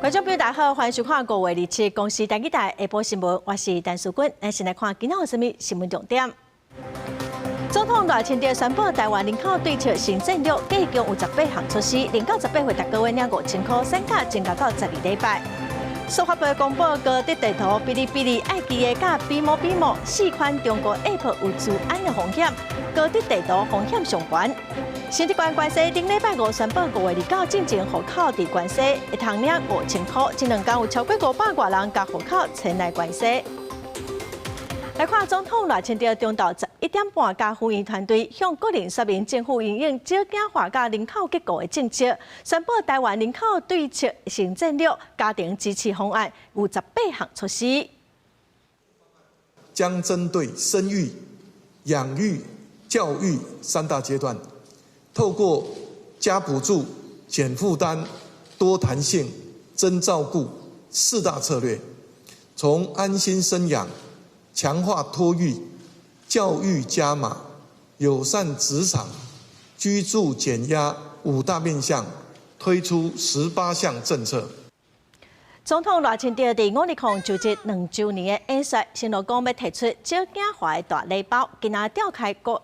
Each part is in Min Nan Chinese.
觀眾朋友大家好，歡迎收看5月27公視台語台下晡新聞，我是陳淑君。咱先來看今仔有啥物新聞重點。總統賴清德宣布台灣人口對策新戰略，計共有十八項措施，0到18歲逐個月領5000箍，產假增加到12禮拜。司法部公布高德地圖、嗶哩嗶哩、愛奇藝佮比摩比摩四款中國 App 有資安的風險，高德地圖風險上懸。新竹縣關西頂禮拜五宣布5月29進前戶口佇關西會通領五千箍，這兩工有超過500外人共戶口遷來關西。來看總統賴清德中晝11點半，佮府院團隊向國人說明政府因應少子化佮人口結構的政策，宣布台灣人口對策新戰略家庭支持方案有十八項措施。將針對生育、養育、教育三大階段，透過加補助、減負擔、多彈性、增照顧四大策略，從安心生養、強化托育、教育加碼、友善職場、居住減壓五大面向，推出18項政策。總統賴清德佇五二零就職2週年的演說，承諾講欲提出少子化的大禮包。今仔召開國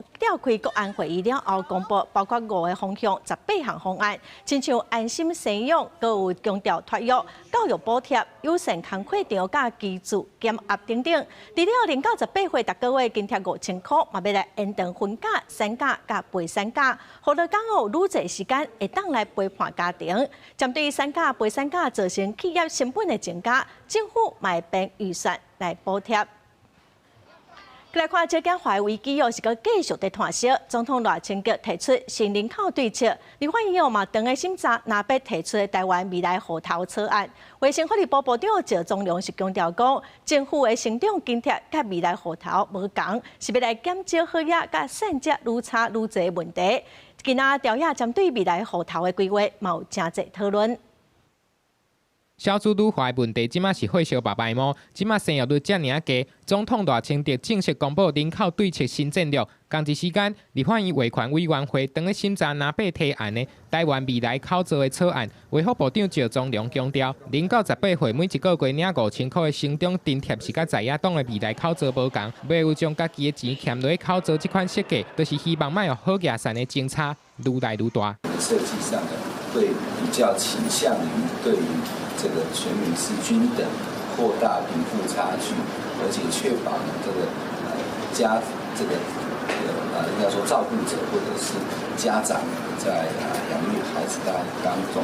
安會議了後，公布包括五個方向、十八項方案，親像安心生養，閣有強調托育、教育補貼、友善工課場佮居住減壓等等。除了0到18歲逐個月津貼五千箍，嘛欲來延長婚假、產假佮陪產假，予勞工有愈濟時間會當來陪伴家庭。針對產假、陪產假造成企業成本的增加，政府嘛會編預算來補貼。來看少子化危機哦，是閣繼續佇湠燒。總統賴清德提出新人口對策，立法院嘛當咧審查藍白提出的台灣未來戶頭草案。衛生福利部部長趙宗龍是強調講，政府的成長津貼佮未來戶頭無仝，是欲來減少好額佮散者愈差愈濟問題。今仔朝野針對未來戶頭的規劃，嘛有誠濟討論。少子女化的問題，這馬是火燒目眉毛。這馬生育率遮爾仔低，總統賴清德正式公布人口對策新戰略。仝一時間，立法院衛權委員會當咧審查藍白提案的台灣未來口座的草案。衛福部長趙宗龍強調，0到18歲每一個月領五千箍的成長津貼是佮在野黨的未來口座無仝，袂有將家己的錢儉落去口座這款設計，就是希望莫予好額散的前差愈來愈大。設計上呢，會比較傾向於對於這個全民是均等，擴大貧富差距，而且確保呢這個家這個應該說照顧者或者是家長在養育孩子當中，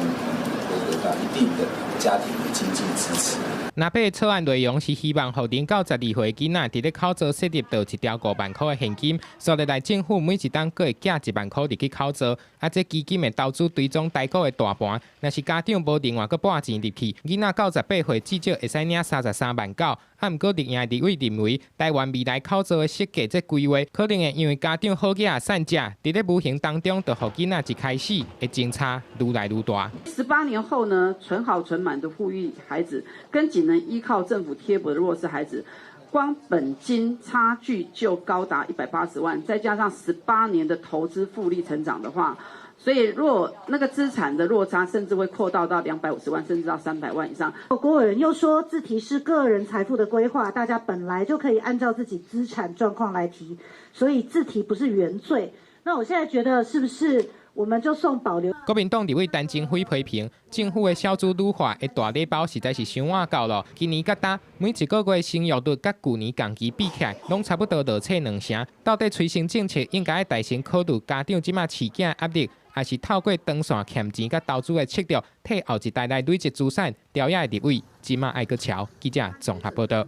會得到一定的家庭的經濟支持。藍白草案內容是希望予0到12歲囡仔佇咧口座設立著一條5萬箍的現金，所以來政府每一冬閣會寄1萬箍入去口座。啊，這基金會投資追蹤台股的大盤，若是家長無另外閣撥錢入去，囡仔到十八歲至少會使領33萬九。啊，毋過綠營立委認為，台灣未來口座的設計這規劃，可能會因為家長好額散者，佇咧無形當中，就予囡仔一開始的前差愈來愈大。18年後呢，存好存滿的富裕孩子，跟僅能依靠政府貼補的弱勢孩子，光本金差距就高達180萬，再加上十八年的投資複利成長的話，所以若那個資產的落差，甚至會擴大到250萬，甚至到300萬以上。郭委員又說，自提是個人財富的規劃，大家本來就可以按照自己資產狀況來提，所以自提不是原罪。那我現在覺得是不是？我們就送保留。國民黨立委陳澄輝批評，政府的少子女化的大禮包實在是傷晚到囉。今年佮今，每一個月生育率佮舊年仝期比起來，攏差不多落差2成。到底催生政策應該愛先考慮家長這馬飼囝壓力，還是透過長線儉錢佮投資的策略，替後一代來累積資產？朝野的立委這馬愛閣喬。記者綜合報導。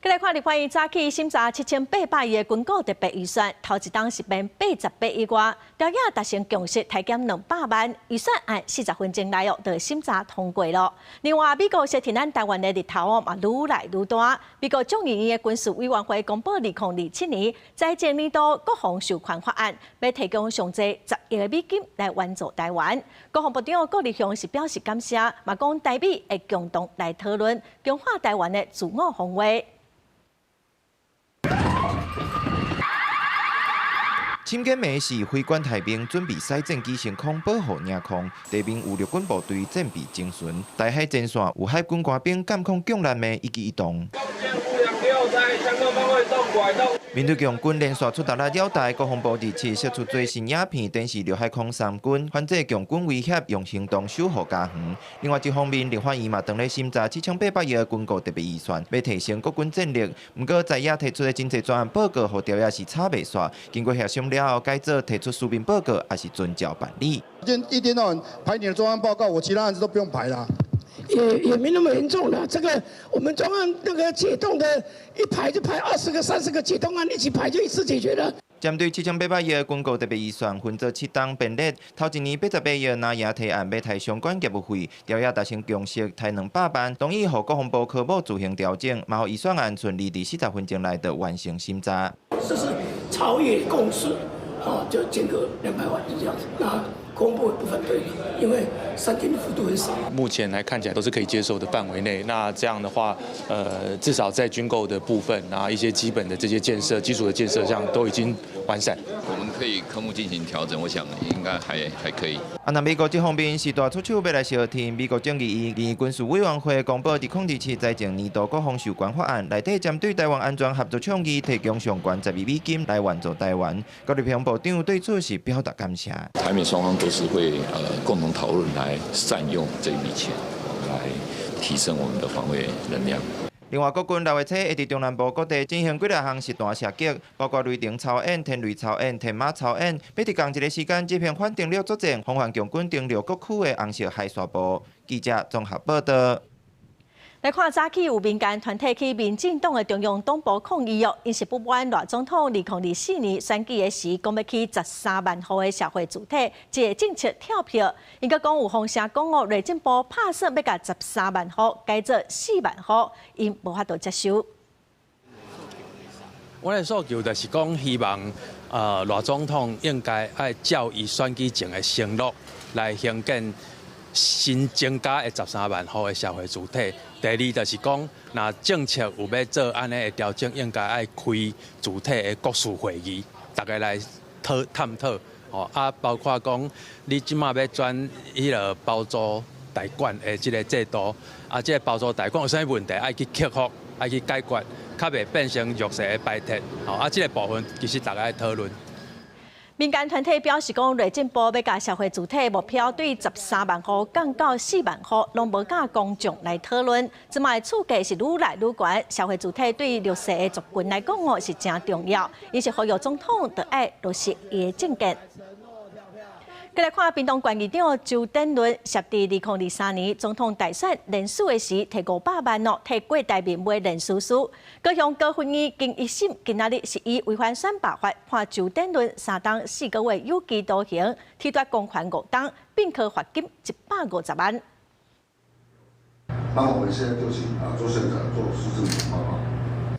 繼來看立法院早起審查7800億的軍購特別預算，頭一冬是編88億外，朝野達成共識，提減200萬，預算案40分鐘內哦，就審查通過囉。另外，美國爍爁咱台灣的日頭哦嘛愈來愈大。美國眾議院的軍事委員會公布2027年財政年度國防授權法案，欲提供上濟10億美金來援助台灣。國防部長郭立雄是表示感謝，嘛講台美會共同來討論強化台灣的自我防衛。審檢的是飛官台兵準備駛戰機升空保護領空，地面有陸軍部隊戰備偵巡，台海前線有海軍官兵監控共艦的一舉一動。面對共軍連續出動來擾台，國防部日前釋出最新影片，展示陸海空三軍反制共軍威脅，用行動守護家園。另外一方面，立法院嘛當咧審查7800億的軍購特別預算，欲提升國軍戰力。毋過在野提出的經濟專案報告，予朝野是吵袂煞。經過協商了後，改做提出書面報告，抑是遵照辦理。一天到晚排你的專案報告，我其他案子都不用排啦。也沒那麼嚴重啦，這個我們專案那個解凍的，一排就排20個、30個解凍案一起排就一次解決了。針對7800億的軍購特別預算，分做七冬編列，頭一年88億若贏提案欲提相關業務費，朝野達成共識，提200萬，同意予國防部科目自行調整，嘛予預算案順利佇40分鐘內就完成審查。這是朝野共識，哦，就減個200萬就這樣子。那公部不反對，因為3天的幅度很少。目前來看起來都是可以接受的範圍內。那這樣的話，至少在軍購的部分啊，一些基本的這些建設、基礎的建設，這樣都已經完善。我們可以科目進行調整，我想應該還可以。啊，那美國這方面是大出手欲來相挺。美國眾議院軍事委員會公布2027財政年度國防授權法案，內底針對台灣安全合作倡議提供上懸12億美金來援助台灣。國立部長對此是表達感謝。台美雙方都是會共同討論來善用這筆錢，來提升我們的防衛能量。另外，國軍6月初會佇中南部各地進行幾若項實彈射擊，包括雷霆操演、天雷操演、天馬操演，欲佇仝一个時間執行反登陸作戰，防範共軍登陸各區的紅色海沙暴。記者綜合報道。來看早起有民間團體去民進黨的中央黨部抗議哦，𪜶是不滿賴總統2024年選舉的時，講欲起13萬戶的社會住宅，這个政策跳票。𪜶閣講有風聲講哦，內政部拍算欲共13萬戶改做4萬戶，𪜶無法度接受。我的訴求就是講，希望賴總統應該愛照伊選舉前的承諾來興建新增加的十三萬戶的社會住宅。第二就是講，若政策有欲做按呢的調整，應該愛開主體的國事會議，逐家來討探討。吼啊，包括講你這馬欲轉彼个包租代管的這个制度，啊，這个包租代管有啥物問題，愛去克服，愛去解決，較袂變成弱勢的排斥。吼啊，這个部分其實逐家愛討論。民間團體表示講，內政部欲共社會住宅目標對13萬戶降到4萬戶，攏無佮公眾來討論。這擺厝價是愈來愈懸，社會住宅對弱勢的族群來講哦是誠重要。𪜶是呼籲總統著愛落實伊的政見。閣來看屏東縣議長周典倫，涉佇2023年總統大選連署的時，提500萬哦，替郭台銘買連署書。高雄高分院經一審，今仔日是以違反選罷法判周典倫3冬4個月有期徒刑，褫奪公權5冬，並科罰金150萬。那我們現在就請啊周縣長做市政報告。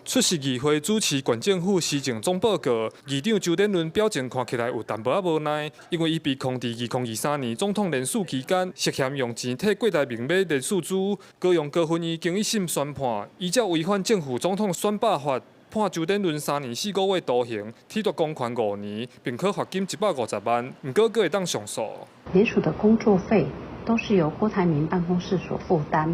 出席議會主持縣政府施政總報告，議長周典倫表情看起來有淡薄仔無奈，因為伊被控佇2023年總統連署期間，涉嫌用錢替郭台銘買連署書。高雄高分院經一審宣判，依照違反正副總統選罷法，判周典倫3年4個月徒刑，褫奪公權5年，並科罰金150萬。毋過閣會當上訴。連署的工作費都是由郭台銘辦公室所負擔。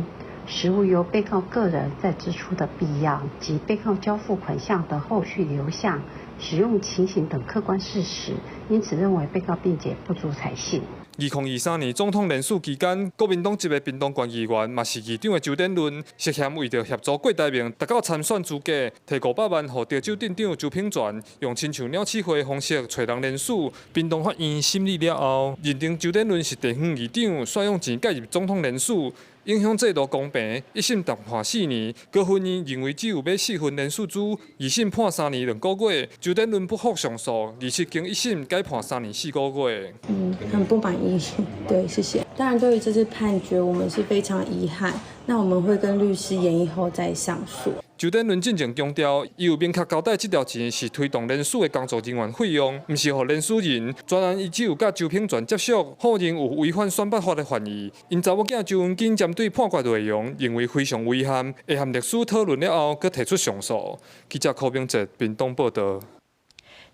實無由被告個人再支出的必要，及被告交付款項的後續流向、使用情形等客觀事實，因此認為被告辯解不足採信。2023年總統連署期間，國民黨籍的屏東縣議員，嘛是議長的周典倫，涉嫌為著協助郭台銘達到參選資格，提500萬予潮州鎮長周品全，用親像鳥鼠會的方式揣人連署。屏東法院審理了後，認定周典倫是地方議長，煞用錢介入總統連署，影響制度公平。一審重判4年，高分院認為只有買4份連署書，二審判3年2個月。周典倫不服上訴，27經一審改判3年4個月。嗯，很不滿意。對，謝謝。當然，對於這次判決，我們是非常遺憾。那我們會跟律師研議後再上訴。周典倫進前強調，伊有明確交代，這條錢是推動連署的工作人員費用，毋是予連署人。專案伊只有佮周品全接觸，否認有違反選罷法的犯意。𪜶查某囝周文金針對判決內容，認為非常遺憾，會和律師討論了後，閣提出上訴。記者柯明哲屏東報道。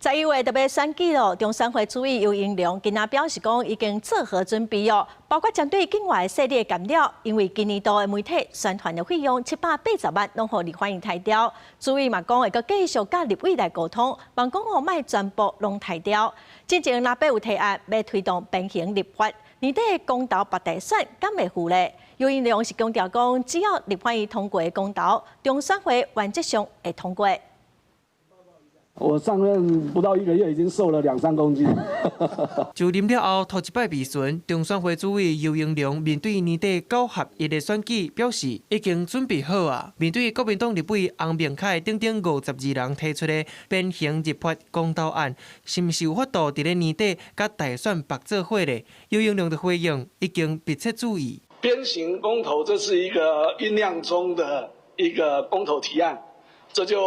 11月特別選舉咯，中選會主委游盈隆今仔表示講，已經做好準備哦，包括針對境外勢力的干擾，因為今年度的媒體宣傳的費用780萬，攏予立法院刣掉。主委嘛講會閣繼續佮立委來溝通，望講哦莫全部攏刣掉。進前藍白有提案欲推動平行立法，年底公投縛大選敢會赴咧？游盈隆是強調講，只要立法院通過的公投，中選會原則上會通過。我上任不到一個月，已經瘦了兩三公斤。就任了後，頭一擺備詢，中選會主委游盈隆面對年底九合一的選舉，表示已經準備好啊。面對國民黨立委洪明凱等等52人提出的平行立法公投案，是毋是有法度佇咧年底佮大選縛做伙咧？游盈隆的回應已經密切注意。平行公投，這是一個醞釀中的一個公投提案，這就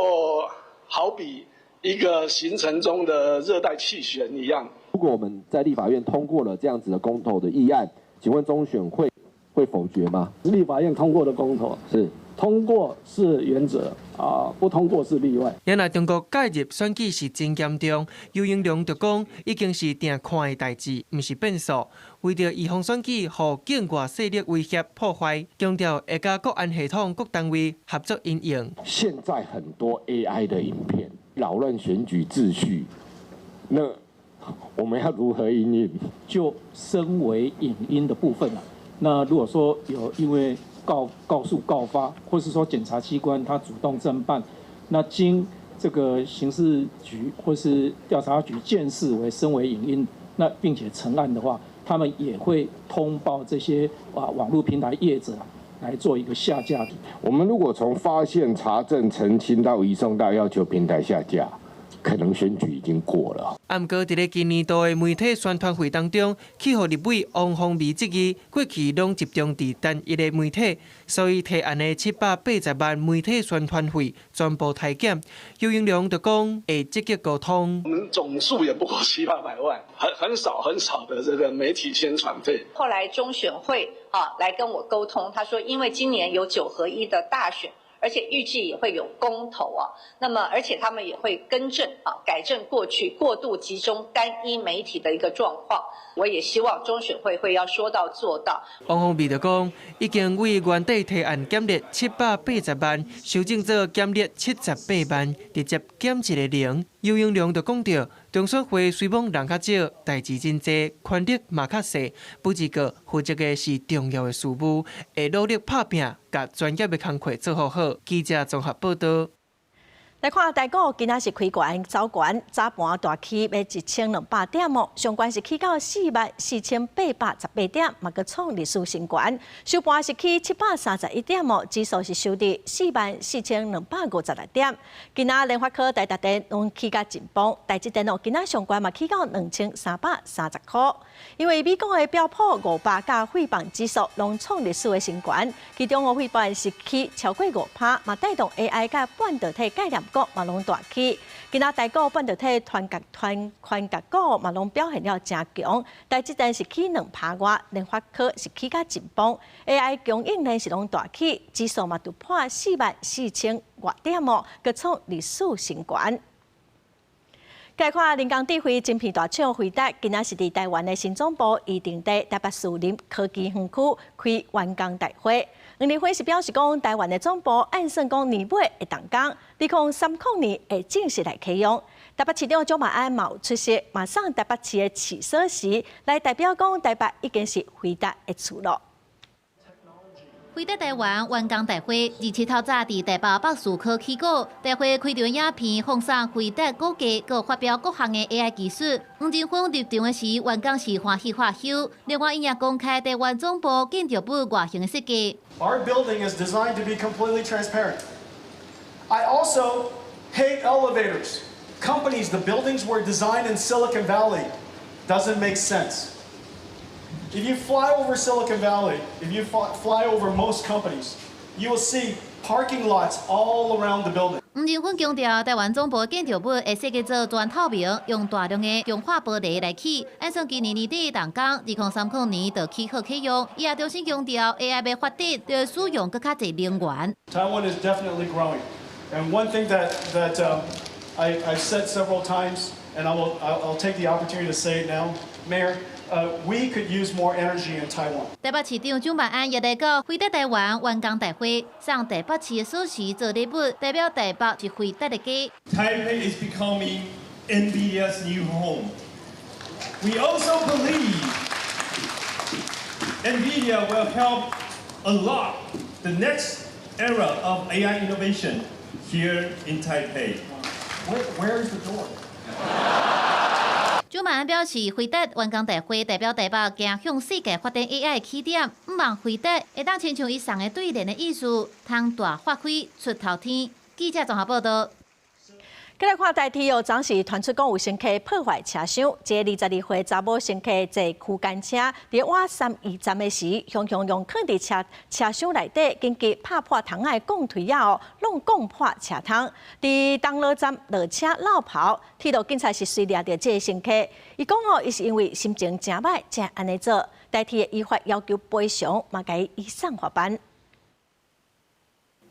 好比一個形成中的熱帶氣旋一樣。如果我們在立法院通過了這樣子的公投的議案，請問中選會會否決嗎？立法院通過的公投是通過是原則啊，不通過是例外。原來中國介入選舉是真嚴重，游盈隆就講已經是定看的代誌，毋是變數。為著預防選舉予境外勢力威脅破壞，強調會佮國安系統各單位合作因應。現在很多 AI 的影片擾亂選舉秩序，那我們要如何因應？就身為影音的部分啊，那如果說有因為告訴告發，或是說檢察機關他主動偵辦，那經這個刑事局或是調查局鑑識為深偽影音，那並且成案的話，他們也會通報這些啊網絡平台業者來做一個下架。我們如果從發現、查證、澄清到移送到要求平台下架，可能選舉已經過了。啊，毋過佇咧今年度的媒體宣傳費當中，去予立委王鴻薇質疑，過去攏集中佇單一的媒體，所以提案的780萬媒體宣傳費全部刣減。游盈隆就講會積極溝通。我們總數也不過七八百萬，很少很少的這個媒體宣傳費。後來中選會啊來跟我溝通，他說因為今年有九合一的大選。而且預計也會有公投啊，那麼而且他們也會更正啊，改正過去過度集中單一媒體的一個狀況。我也希望中選會會要說到做到。王鴻薇就講，已經為原底提案減列780萬，修正做減列78萬，直接減一個零。游盈隆就講著，中選會雖罔人較少，代誌真濟，權力嘛較細，不過負責的是重要的事務，會努力拍拚，共專業的工課做好好。記者綜合報道。來看台股，今仔是開懸走懸，早盤大起欲1200點哦，上懸是起到44,818點，嘛閣創歷史新高。收盤是起731點哦，指數是收佇44,256點。今仔聯發科、台達電攏起甲真崩，台積電哦，今仔上懸嘛起到2330塊。因為美國的標普500佮費半指數攏創歷史的新高，其中哦費半是起超過5%，嘛帶動 AI 佮半導體概念股嘛攏大起，今仔台股半導體權值團權值股嘛攏表現了誠強，台積電是起2%外，聯發科是起甲真崩，AI 供應鏈是攏大起，指數嘛突破4萬4千外點哦，閣創歷史新高。來看人工智慧晶片大廠輝達，今仔是佇台灣的新總部預定地台北士林科技園區開員工大會。黃仁勳是表示講，台灣的總部按算講年尾會動工，2030年會正式來啟用。台北市長蔣萬安嘛有出席，嘛送台北市的市鎖匙來代表講台北已經是輝達的厝囉。輝達台灣員工大會27透早佇台北北士科起鼓，大會開場影片放送輝達股價，閣發表各項的 AI 技術。黃仁勳入場的時，員工是歡喜喝泅。另外，伊也公開台灣總部建築物外形的設計。 Our building is designed to be completely transparent. I also hate elevators. Companies, the buildings were designed in Silicon Valley. Doesn't make sense. If you fly over Silicon Valley, if you fly over most companies, you will see parking lots all around the building. 黃仁勳強調，台灣總部建築物會設計做全透明，用大量的強化玻璃來起。按算今年年底動工，2030年就起好啟用。伊也重新強調，AI 欲發展，著使用閣較濟能源。 Taiwan is definitely growing, and one thing that I've said several times, And I'll take the opportunity to say it now, Mayor, we could use more energy in Taiwan. 台北市長蔣萬安也來到輝達台灣員工大會，送台北市的鎖匙做禮物，代表台北是輝達的家。 Taipei is becoming NVIDIA's new home. We also believe NVIDIA will help unlock the next era of AI innovation here in Taipei. Where is the door? 蔣萬安表示，輝達員工大會代表台北行向世界發展 AI 起點，向望輝達會當親像伊送的對聯的意思，通大發揮出頭天。記者綜合報道。繼來看台鐵哦，昨時傳出講有乘客破壞車廂，這個22歲查某乘客坐區間車，佇倚三義站的時，雄雄用囥佇車車廂內底，緊急拍破窗仔的鋼槌仔哦，攏摃破車窗。佇銅鑼站落車落跑，鐵路警察是隨掠著這個乘客。伊講哦，伊是因為心情誠䆀才按呢做。台鐵的依法要求賠償，嘛共伊移送法辦。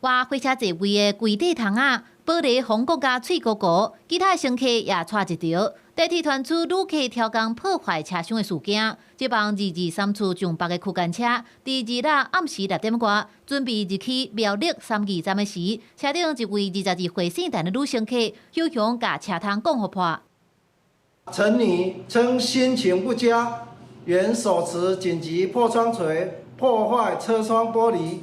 倚火車座位的規塊窗仔，玻璃予摃甲碎糊糊，其他乘客也𤆬一條。台鐵傳出旅客超工破壞車廂的事件，這班223次上北的區間車，佇二六暗時6點外，準備入去苗栗三義站的時，車頂一位22歲姓陳的女乘客，雄雄共車窗摃予破。陳女稱心情不佳，原手持緊急破窗錘破壞車窗玻璃。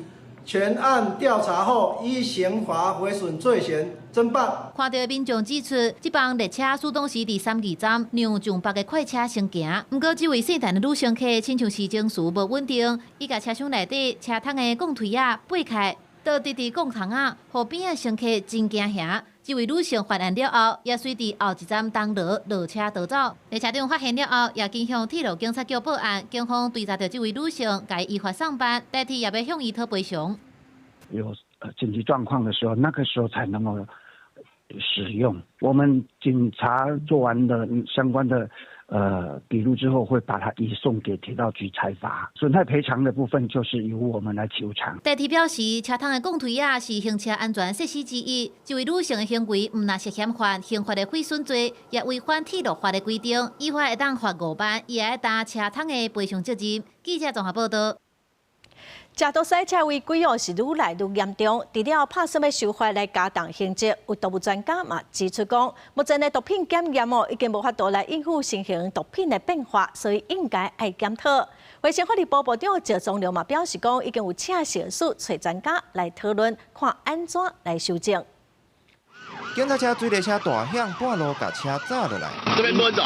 全案調查後，依刑法毀損罪嫌偵辦。看著民眾指出，這班列車始當時佇三義站讓上北的快車先行。毋過，這位姓陳的女乘客親像是情緒無穩定，伊共車廂內底車窗的鋼槌仔掰開，就直直摃窗仔，予邊仔乘客真驚嚇。這位女性犯案了後，也隨佇後一站銅鑼落車逃走。列車長發現了後，也緊向鐵路警察局報案，警方追查著這位女性，共伊依法送辦，台鐵也欲向伊討賠償。有緊急狀況的時候，那個時候才能夠使用。我們警察做完了相關的筆錄之後，會把它移送給鐵道局裁罰。損害賠償的部分就是由我們來求償。台鐵表示，車窗的鋼槌仔是行車安全設施之一。這位女性的行為毋但涉嫌犯刑法的毀損罪，也違反鐵路法的規定，依法會當罰5萬，也愛擔車窗的賠償責任。記者綜合報道。食毒賽車違規哦，是愈來愈嚴重。除了拍算欲修法來加重刑責，有毒物專家嘛指出講，目前的毒品檢驗哦，已經無法度來應付新型毒品的變化，所以應該愛檢討。衛生福利部部長趙宗龍嘛表示講，已經有請食藥署揣專家來討論，看按怎來修正。警察車追列車大響，半路共車炸落來。這邊無走。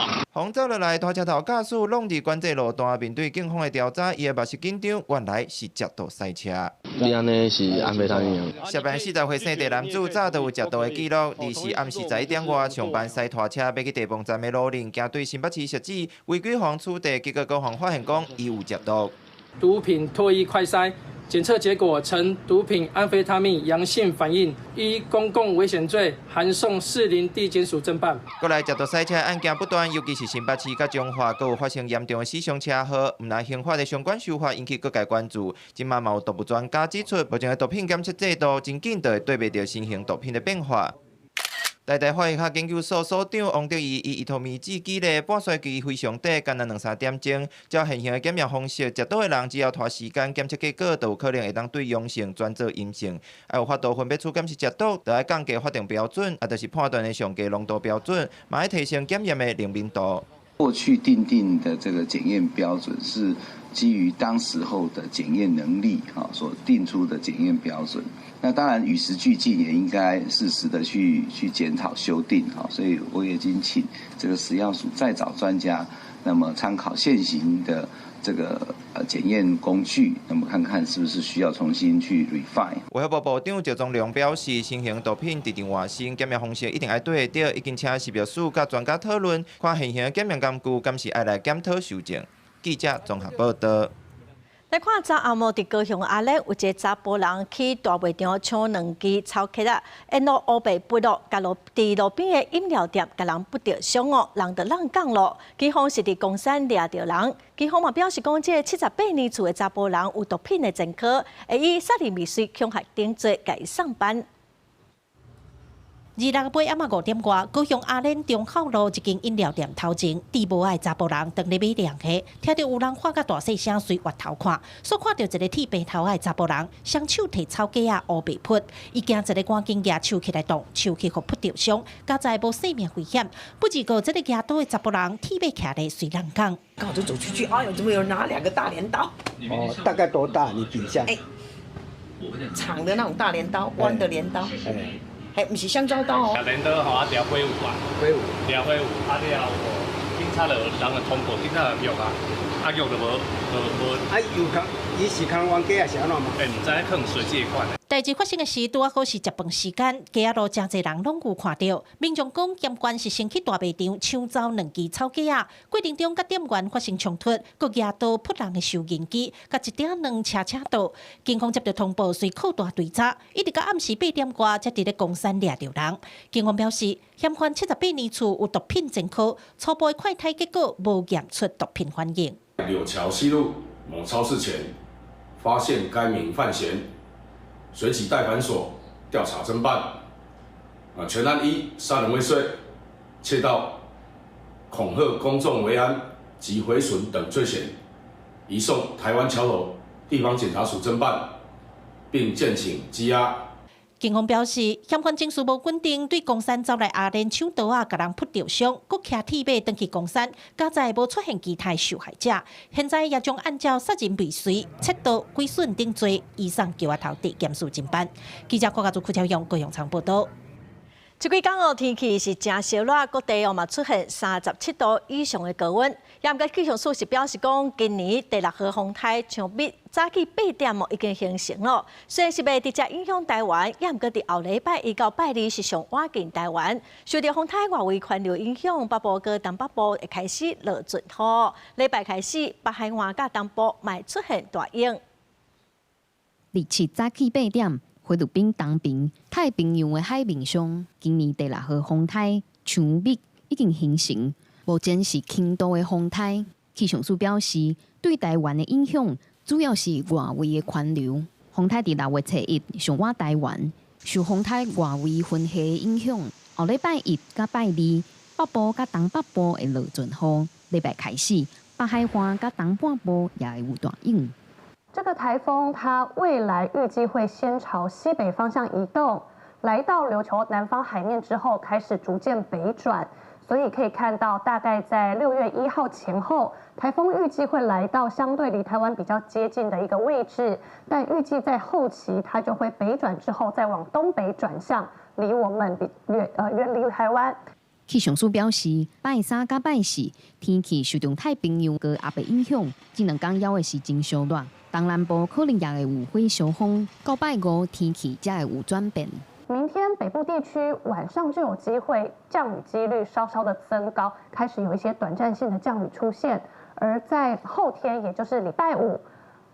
予炸落來，大車頭駕駛攏佇管制路段，面對警方的調查，伊的目色緊張，原來是食毒賽車。你按呢是安非他命。涉案40歲姓鄭男子早就有食毒的記錄，二是暗時11點外上班駛拖車欲去地磅站的路輪，行對新北市汐止，違規予處罰，結果予發現講伊有食毒。毒品唾液快篩檢測結果呈毒品安非他命陽性反應，依公共危險罪函送士林地檢署偵辦。過來食毒賽車案件不斷，尤其是新北市佮彰化，閣有發生嚴重的死傷車禍。毋但刑法的相關修法引起各界關注。這馬嘛有毒物專家指出，目前的毒品檢測制度真緊就會對袂著新型毒品的變化。台大化學研究所所長王德義以依托咪酯舉例，半衰期非常短，干焦兩三點鐘。照現行的檢驗方式，食毒的人只要拖時間檢測結果，就有可能會當對陽性轉做陰性。愛有法度分別出敢是食毒，就愛降低法定標準，啊，就是判斷的上低濃度標準，嘛愛提升檢驗的靈敏度。過去訂定的這個檢驗標準是基於當時候的檢驗能力，哈，所定出的檢驗標準。那當然與時俱進，也應該適時的去檢討修訂，哈。所以我已經請這個食藥署再找專家，那麼參考現行的這個檢驗工具，那麼看看是不是需要重新去 refine。衛福部部長趙宗龍表示，新型毒品直直換新，檢驗方式一定愛對得著，已經請食藥署佮專家討論，看現行檢驗工具，敢是愛來檢討修正。記者綜合報道。來看昨暗暝佇高雄阿蓮有一个查埔人去大賣場搶兩支草茄仔，沿路烏白跋落，共路佇路邊的飲料店，共人挃著傷哦，人就挵降囉。警方是佇岡山掠著人，警方嘛表示講，這个78年次的查埔人有毒品的前科，會以殺人未遂、恐嚇等罪，共伊送辦。26尾暗仔5點外，高雄阿蓮忠孝路一間飲料店頭前，戴帽仔的查埔人當咧買涼茶，聽著有人喊甲大細聲，隨越頭看，煞看著一个剃平頭仔的查埔人，雙手提草雞仔烏白撲，伊驚一个趕緊舉手起來擋，手去予撲著傷，佳哉無性命危險。不過這个舉刀的查埔人鐵馬徛咧隨人講。剛好就走出去，哎呦，怎麼有人拿兩個大鐮刀？哦，大概多大？你比一下。欸，長的那種大鐮刀，彎的鐮刀。欸，毋是香蕉刀哦。鐮刀吼，啊，掠火有啊，火有，掠火有，啊了後，警察就人就通報，警察就約啊，啊約就無無無。啊，有扛，伊是扛冤家還是按怎嘛？欸，毋知可能隨這款。代誌發生的時，拄仔好是食飯時間，街仔路誠濟人攏有看著。民眾講，嫌犯是先去大賣場搶走兩支草雞仔，過程中佮店員發生衝突，閣舉刀撲人的收銀機，佮一鼎兩車車道。警方接著通報，隨擴大追查，一直到暗時8點外，才佇咧岡山掠著人。警方表示，嫌犯78年次有毒品前科，初步的快篩結果無驗出毒品反應。柳橋西路某超市前，發現該名犯嫌。隨即帶返所調查偵辦，啊，全案依殺人未遂、竊盜、恐嚇公眾維安及毀損等罪嫌，移送台灣橋頭地方檢察署偵辦，並建請羈押。警方表示，嫌犯情緒無穩定，對岡山走來阿蓮搶刀仔，共人撲著傷，閣騎鐵馬轉去岡山，佳哉無出現其他受害者。現在也將按照殺人未遂、竊盜、毀損等罪，移送橋仔頭地檢署偵辦。記者郭家祖、柯超勇、高永昌報道。這幾工哦，天氣是誠燒熱，各地哦嘛出現37度以上的高溫。也毋過氣象署是表示講，今年第六號風颱強密早起8點哦已經形成咯。雖然是袂直接影響台灣，也毋過佇後禮拜一到拜二是上倚近台灣。受著風颱外圍環流影響，北部佮東北部會開始落陣雨。禮拜開始，北海岸佮東部嘛會出現大雨。 27早起8點。菲律賓東邊太平洋的海面上，今年第六號風颱強密已經形成，目前是輕度的風颱。氣象署表示，對台灣的影響主要是外圍的環流。風颱佇6月初1上倚台灣，受風颱外圍雲系的影響，後禮拜一佮拜二，北部佮東北部會落陣雨。禮拜開始，北海岸佮東半部也會有大雨。這個颱風它未來預計會先朝西北方向移動，來到琉球南方海面之後，開始逐漸北轉，所以可以看到，大概在6月1號前後，颱風預計會來到相對離台灣比較接近的一個位置，但預計在後期它就會北轉之後，再往東北轉向，離我們比遠遠離台灣。氣象署表示，拜三佮拜四天氣受著太平洋高壓的影響，這兩工猶會是真燒熱。東南部可能也會有火燒風，到拜五天氣才會有轉變。明天北部地區晚上就有機會降雨幾率稍稍的增高，開始有一些短暫性的降雨出現。而在後天，也就是禮拜五，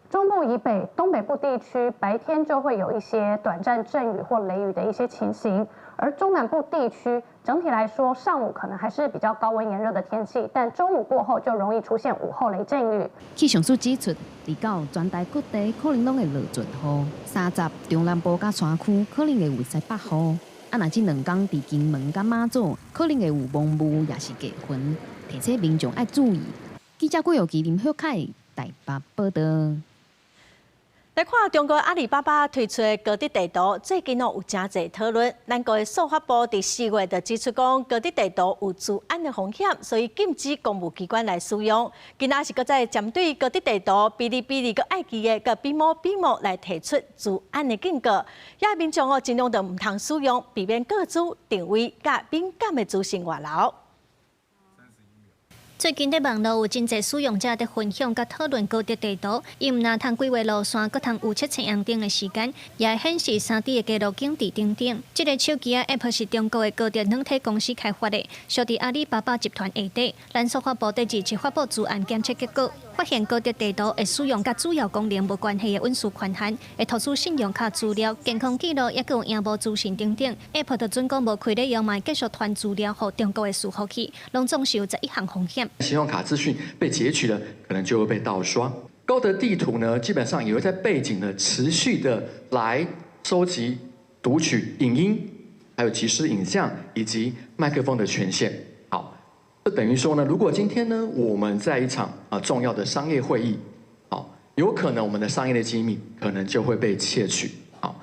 中部以北、東北部地區白天就會有一些短暫陣雨或雷雨的一些情形。而中南部地區整體來說，上午可能還是比較高溫炎熱的天氣，但中午過後就容易出現午後雷陣雨。氣象署指出，二九全台各地可能攏會落陣雨，30中南部佮山區可能會有西北雨。啊，若這兩工佇金門佮馬祖可能會有濛霧，抑是低雲，提醒民眾愛注意。記者郭玉琪、林雪凱台北報導。來看中國阿里巴巴推出的高德地圖，最近哦有誠濟討論。咱國的數發部佇4月就指出講，高德地圖有資安的風險，所以禁止公務機關來使用。今仔是閣再針對高德地圖、嗶哩嗶哩、佮愛奇藝、佮彼摩彼摩來提出資安的警告，也民眾哦盡量就毋通使用，避免個資定位佮敏感的資訊外流。最近佇網路有真濟使用者佇分享佮討論高德地圖，伊毋但通規劃路線，閣通預測青紅燈的時間，也會顯示3D 的街路景地等等。這个手機仔 App 是中國的高德軟體公司開發的，屬佇阿里巴巴集團下底。咱數發部佇27發布資安檢測結果，發現高德地圖會使用佮主要功能無關係的隱私權限，會讀取信用卡資料、健康記錄，抑閣有螢幕資訊等等。App 就準講無開咧用，嘛會繼續傳資料予中國的伺服器，攏總是有11項風險。信用卡資訊被截取了，可能就會被盜刷。高德地圖呢，基本上也會在背景呢持續的來收集、讀取影音、還有即時影像以及麥克風的權限。好，這等於說呢，如果今天呢，我們在一場啊重要的商業會議，好，有可能我們的商業的機密可能就會被竊取。好，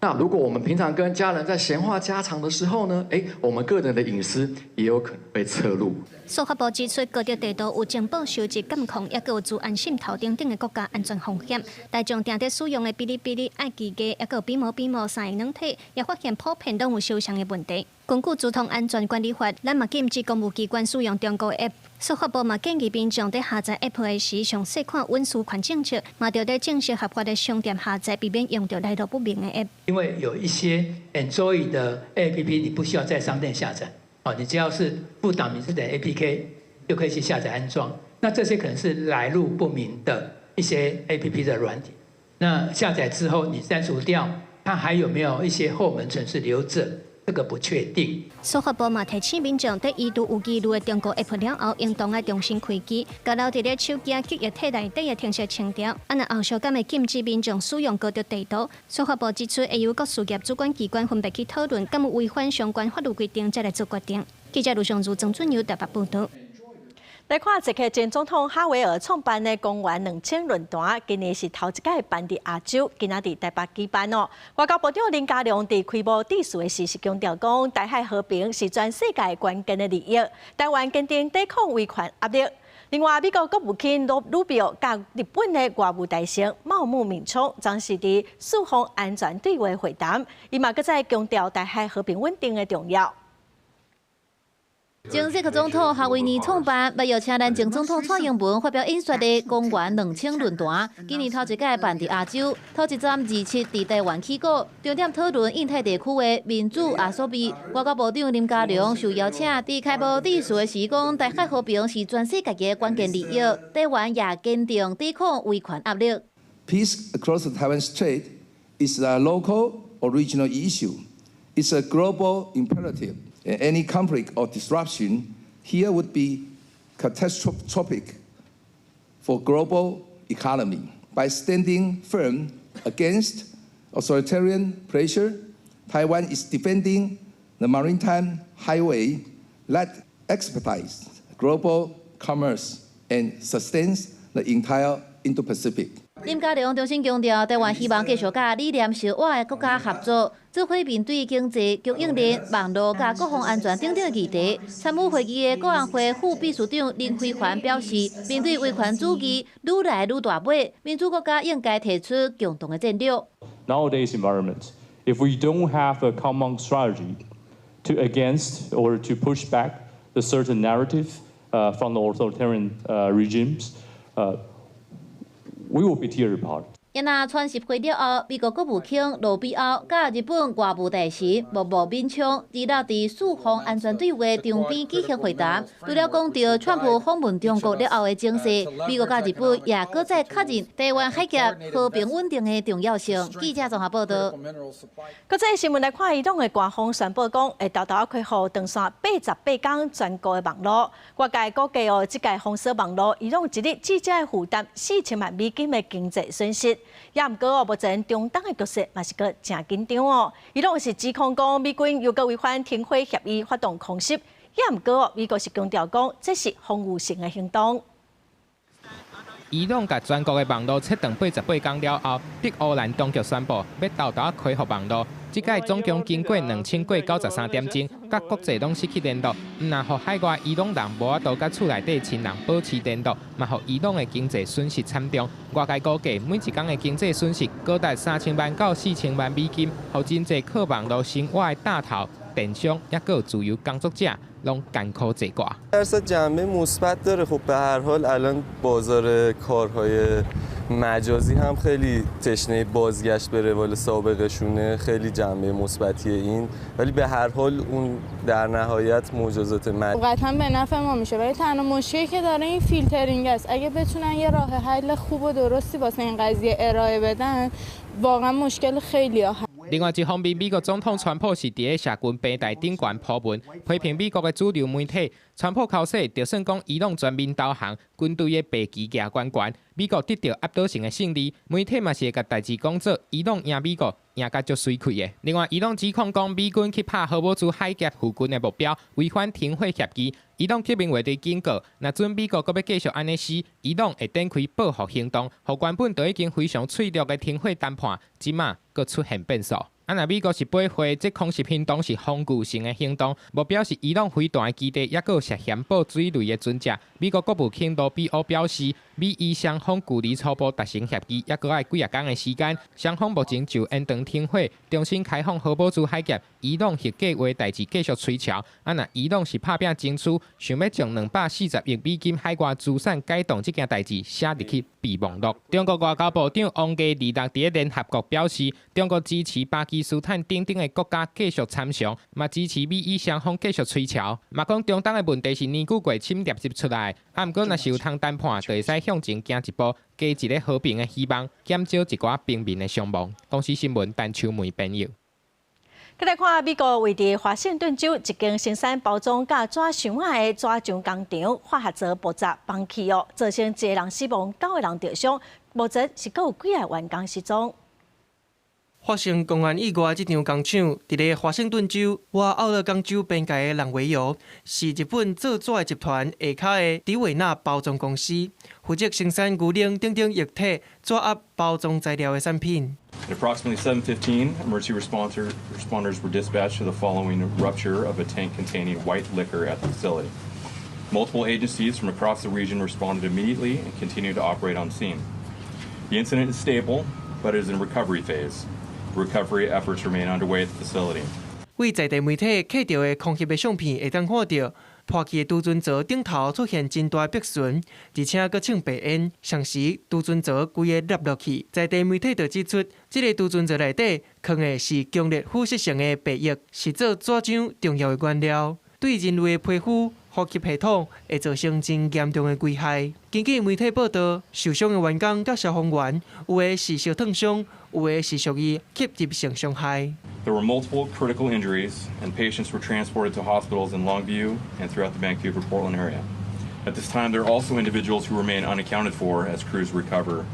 那如果我們平常跟家人在閒話家常的時候呢，誒，我們個人的隱私也有可能被側錄。司法部指出，高德地圖有情報收集、監控，抑閣有資安滲透等等的國家安全風險。大眾定佇使用的嗶哩嗶哩、愛奇藝，抑閣有彼摩彼摩三个軟體，也發現普遍攏有相像的問題。根據資通安全管理法，咱嘛禁止公務機關使用中國 App。司法部嘛建議民眾佇下載 App 的時，詳細看隱私權政策，嘛著佇正式合法的商店下載，避免用著來路不明的 App。因為有一些 Android 的 APP，你不需要在商店下載。哦，你只要是附檔名是點 APK，就可以去下載安裝。那這些可能是來路不明的一些 APP 的軟體。那下載之後，你刪除掉，它還有沒有一些後門程式留著？這個不確定。司法部嘛提醒民眾，佇移除有疑慮的中國 App 了後，應當愛重新開機，共留佇咧手機記憶體內底的程式清掉。啊，若後續敢會禁止民眾使用高德地圖？司法部指出，會由各事業主管機關分別去討論，敢有違反相關法律規定，再來做決定。記者盧尚如、曾俊友台北報導。來看捷克前總統哈維爾創辦的公元2000論壇，今年是頭一屆辦佇亞洲，今仔佇台北舉辦哦。外交部長林佳龍佇開幕致辭的時是強調講，台海和平是全世界關鍵的利益，台灣堅定抵抗威權壓力。另外，美國國務卿魯魯比奧佮日本的外務大臣茂木敏充，昨是佇四方安全對話會談，伊嘛閣再強調台海和平穩定的重要。前捷克總統哈維爾創辦，欲邀請咱前總統蔡英文發表演說的公元2000論壇，今年頭一屆辦佇亞洲，頭一站27佇台灣起鼓，重點討論印太地區的民主阿所謂。外交部長林佳龍受邀請，佇開幕致辭的時講，台海和平是全世界的關鍵利益，台灣也堅定抵抗威權壓力。 Peace across the Taiwan Strait is a local or regional issue. It's a global imperative. And any conflict or disruption here would be catastrophic for global economy. By standing firm against authoritarian pressure, Taiwan is defending the maritime highway that expedites global commerce and sustains the entire Indo-Pacific. 林佳龍重新強調，台灣希望繼續佮理念相倚的國家合作，做伙面對經濟、供應鏈、網路佮國防安全等等議題。參與會議的國安會副秘書長林飛帆表示，面對威權主義愈來愈大尾，民主國家應該提出共同的戰略。 Nowadays environment, if we don't have a common strategy to against or to push back the certain narrative from the authoritarian regimes, we will be tear apart. 因若川習會了後，美國國務卿盧比歐佮日本外務大臣茂木敏充26佇四方安全對話場邊舉行會談。除了講著川普訪問中國了後的情勢，美國佮日本也閣再確認台灣海峽和平穩定的重要性。記者綜合報導。國際新聞來看，伊朗的官方宣布講，會沓沓恢復斷線88工全國的網路。外界估計哦，這屆封鎖網路，伊朗一日至少會負擔4000萬美金的經濟損失。也毋過哦，目前中東的局勢嘛是閣誠緊張哦。伊朗是指控講美軍又閣違反停火協議發動空襲，也毋過哦，美國是強調講這是防禦性的行動。伊朗共全國的網路切斷88工了後，德黑蘭當局宣布欲沓沓恢復網路。這屆總共經過2000過93點鐘，佮國際攏失去聯絡，毋但予海外伊朗人無法度佮厝內底親人保持聯絡，嘛予伊朗的經濟損失慘重。外界估計每一工的經濟損失高達3000萬到4000萬美金，予真濟靠網路生活的大頭、電商，抑閣有自由工作者，攏艱苦坐掛。 درصد جنبه مثبت داره. خب به هر حال الان بازار کارهای مجازی هم خیلی تشنه بازگشت به روال سابقشونه. خیلی جنبه مثبتیه این، ولی به هر حال اون در نهایت مجازات من قطعا به نفع ما میشه، ولی تنها مشکلی که داره این فیلترینگ است. اگه بتونن یه راه حل خوب و درستی واسه این قضیه ارائه بدن، واقعا مشکل خیلی ها 另外一方面，美國總統川普是佇咧社群平台頂懸鋪文，批評美國的主流媒體。川普剾洗，就算講伊朗全面投降，軍隊的白旗舉懸懸，美國得著壓倒性的勝利，媒體嘛是會共代誌講做伊朗贏美國，贏甲足媠氣的。另外，伊朗指控講美軍去拍荷姆茲海峽附近的目標，違反停火協議。伊朗革命衛隊警告，若準美國閣欲繼續按呢死，伊朗會展開報復行動，予原本就已經非常脆弱的停火談判，這馬閣出現變數。啊！若美國是掰火，這空襲行動是防禦性的行動，目標是伊朗飛彈的基地，抑閣有涉嫌布水雷的船隻。美國國務卿盧比歐表示，美伊雙方距離初步達成協議，抑閣愛幾仔工的時間。雙方目前就延長停火、重新開放荷姆茲海峽、伊朗核計畫代誌繼續催促。啊！若伊朗是拍拚爭取，想欲將240億美金海外資產解凍這件代誌寫入去備忘錄。中國外交部長王毅26佇咧聯合國表示，中國支持巴基斯坦等等的國家繼續參詳，嘛支持美伊雙方繼續催促。嘛講中東的問題是年久過侵略入出來，啊，毋過若是有通談判，就會使向前行一步，加一个和平的希望，減少一寡平民的傷亡。公視新聞陳秋梅編譯。閣來看美國位佇華盛頓州一間生產包裝佮紙箱仔的紙漿工廠，化學槽爆炸崩去哦，造成一个人死亡，九個人著傷，目前是閣有幾个員工失蹤。發生公安意外，這場工廠佇咧華盛頓州倚奧勒岡州邊界的朗維尤，是日本做紙的集團下跤的迪維納包裝公司，負責生產牛奶等等液體紙盒包裝材料的產品。 At approximately 7:15, emergency responders were dispatched to the following rupture of a tank containing white liquor at the facility. Multiple agencies from across the region responded immediately and continue to operate on scene. The incident is stable, but is in recovery phase. Recovery efforts remain underway at the facility. 對在地媒體拍著的空襲的相片會當看著，破去的儲存槽頂頭出現真大白雲，而且閣衝白煙，同時儲存槽規个凹落去。在地媒體就指出，這个儲存槽內底囥的是強烈腐蝕性的白液，是做紙漿重要的原料，對人類的皮膚、呼吸系統會造成真嚴重的危害。根據媒體報導，受傷的員工佮消防員，有的是燒燙傷，有的是屬於吸入性傷害。 There were multiple critical injuries, and patients were transported to hospitals in Longview and throughout the Vancouver Portland area. At this time, there are also individuals who remain unaccounted for as crews recover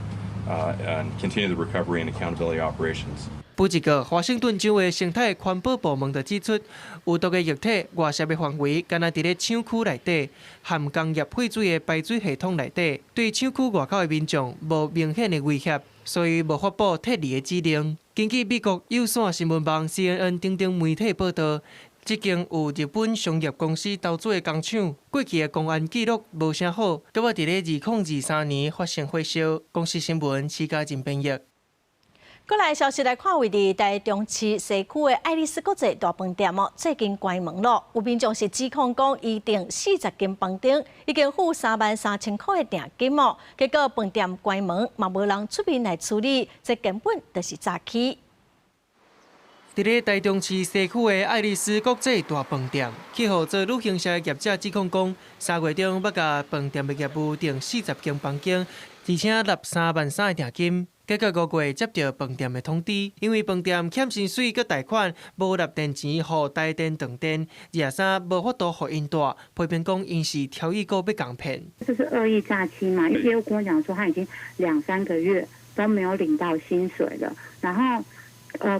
and continue the recovery and accountability operations. 不過，華盛頓州的生態環保部門就指出，有毒的液體外泄的範圍，干焦佇咧廠區內底，含工業廢水的排水系統內底，對廠區外口的民眾無明顯的威脅，所以無發布撤離的指令。根據美國有線新聞網 CNN 等等媒體報導，這間有日本商業公司投資的工廠，過去的公安記錄無啥好，閣佇咧2023年發生火燒。公視新聞施嘉仁編譯。過來消息來看，位佇台中市西區的愛麗絲國際大飯店哦，最近關門咯。有民眾是指控講，伊訂40間房間，已經付33,000箍的訂金哦，結果飯店關門，嘛無人出面來處理，這根本就是詐欺。佇咧台中市西區的愛麗絲國際大飯店，去予做旅行社的業者指控講，3月中欲共飯店的業務訂40間房間，而且納3萬3的訂金。結果5月接著飯店的通知，因為飯店欠薪水閣貸款，無納電錢予台電斷電，23無法度予𪜶蹛，批評講𪜶是挑意閣欲共騙。這是惡意詐欺嘛？業務跟我講說，他已經兩三個月都沒有領到薪水了，然後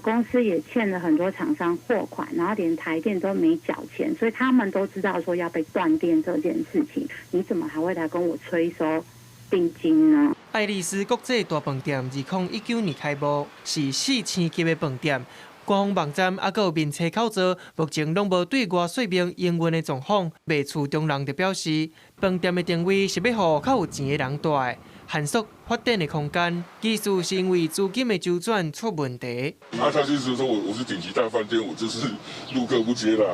公司也欠了很多廠商貨款，然後連台電都沒繳錢，所以他們都知道說要被斷電這件事情，你怎麼還會來跟我催收定金呢？愛麗絲國際大飯店2019年開幕，是4星級的飯店。官方網站抑閣有面冊口座，目前攏無對外說明營運的狀況。賣厝中人就表示，飯店的定位是欲予較有錢的人蹛的，限縮發展的空間。其實是因為資金的周轉出問題。啊，他就是說我是頂級大飯店，我就是陸客不接啦。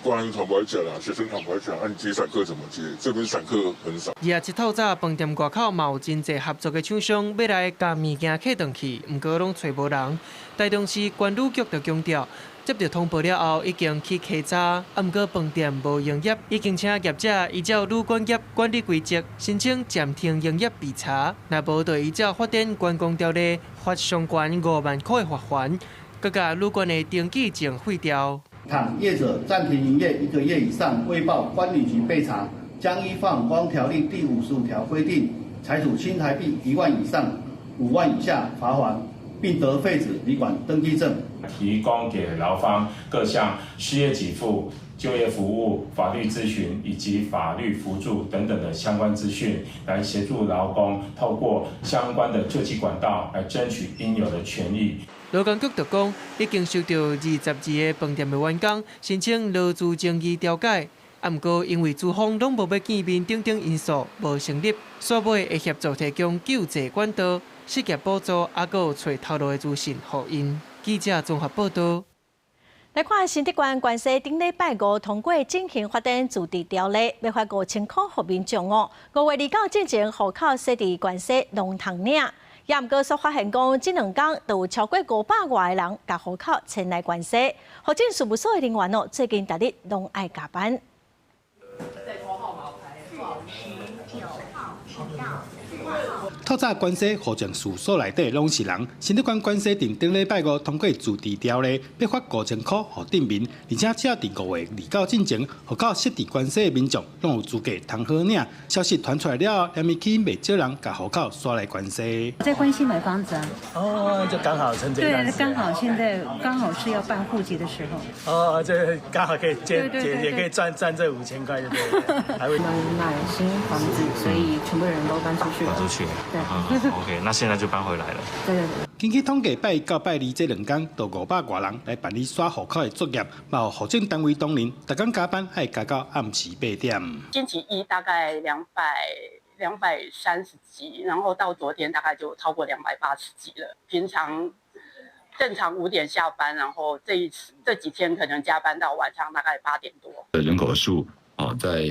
官員坦白講啦，學生坦白講，啊，你接散客怎麼接？這邊散客很少。27透早，飯店外口嘛有真濟合作的廠商欲來共物件客轉去，毋過攏揣無人。台中市觀旅局就強調，接著通報了後，已經去稽查，啊，毋過飯店無營業，已經請業者依照旅館業管理規則申請暫停營業備查，若無就依照發展觀光條例罰上懸5萬箍的罰鍰，閣共旅館的登記證廢掉。倘業者暫停營業一個月以上未報觀旅局備查，將依《觀光條例》第55條規定，裁處新台幣1萬以上5萬以下罰鍰，並得廢止旅館登記證。提供給勞方各項失業給付、就業服務、法律諮詢以及法律輔助等等的相關資訊，來協助勞工透過相關的救濟管道來爭取應有的權益。勞工局就講，已經收到22個飯店的員工申請勞資爭議調解，啊，毋過因為資方攏無欲見面等等因素，無成立，煞尾會協助提供救濟管道、失業補助，抑閣有揣頭路的資訊予𪜶。記者綜合報導。來看新竹縣關西頂禮拜五通過轉型發展自治條例，欲發5000箍予民眾哦。5月29進前戶口設佇關西龍潭嶺，也毋過煞發現講，這兩工就有超過500外個人共戶口遷來關西，戶政事務所的人員哦，最近逐日攏愛加班。透早關西戶政事務所內底攏是人，新竹縣關西鎮頂禮拜五通過自治條例，欲發5000箍予鎮民，而且只要佇5月29進前，戶口設佇關西的民眾攏有資格通好領。消息傳出來了後，連咪吸引袂少人共戶口徙來關西。在關西買房子啊？哦，就剛好趁這段。對，剛好現在剛好是要辦戶籍的時候。哦，這剛好可以借借，也可以賺賺這5000塊，就對了。還會。我們買新房子，所以全部人都搬出去。搬出去。對。OK，那現在就搬回來了。對對對。根據統計，拜一到拜二這兩天，就500外人來辦理徙戶口的作業，嘛予戶政單位同仁，逐工加班愛加到暗時8點。星期一大概230幾，然後到昨天大概就超過280幾了。平常正常5點下班，然後這一次這幾天可能加班到晚上大概8點多。人口數哦，在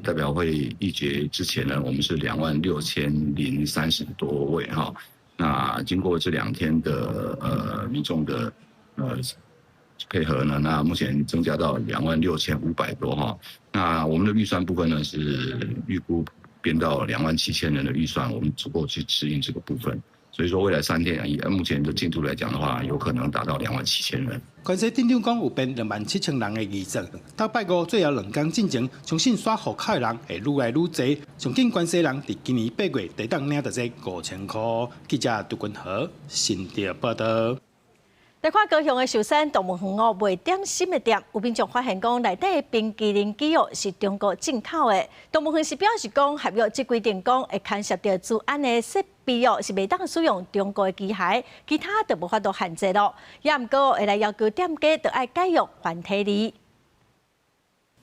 代表會議決之前呢，我們是26030多位哈。那經過這兩天的民眾的配合呢，那目前增加到26500多哈。那我們的預算部分呢，是預估變到27000人的預算，我們足夠去適應這個部分。所以說未來3天以目前的進度來講的話，有可能達到27000人。關西鎮長講有編27000人的預算，到拜五最後兩工進前，相信徙戶口的人會愈來愈濟。上緊關西人佇今年8月就當領著這5000箍。記者杜君和新竹報導。來看高雄的壽山動物園哦，賣點心的店，有民眾發現講內底冰淇淋機哦是中國進口的。動物園是表示講合約這規定講會牽涉著資安的設備哦，是袂當使用中國的機械，其他就無法度限制咯。也毋過會來要求店家著愛改用繁體字。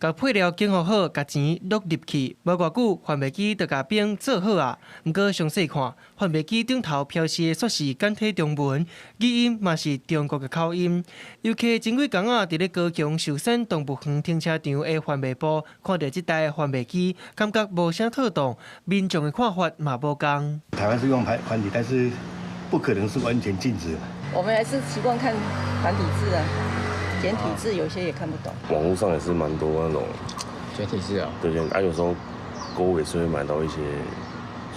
共配料整合好，共錢落入去，無偌久，販賣機就共冰做好矣。毋過詳細看，販賣機頂頭標示的煞是簡體中文，語音嘛是中國的口音。遊客前幾工仔，佇咧高雄壽山動物園停車場的販賣部，看著這台販賣機，感覺無啥妥當，民眾的看法嘛無仝。台灣是用繁體，但是不可能是完全禁止。我們還是習慣看繁體字啊。簡體字有些也看不懂。網路上也是蠻多那種簡體字啊，對對，啊有時候購物也是會買到一些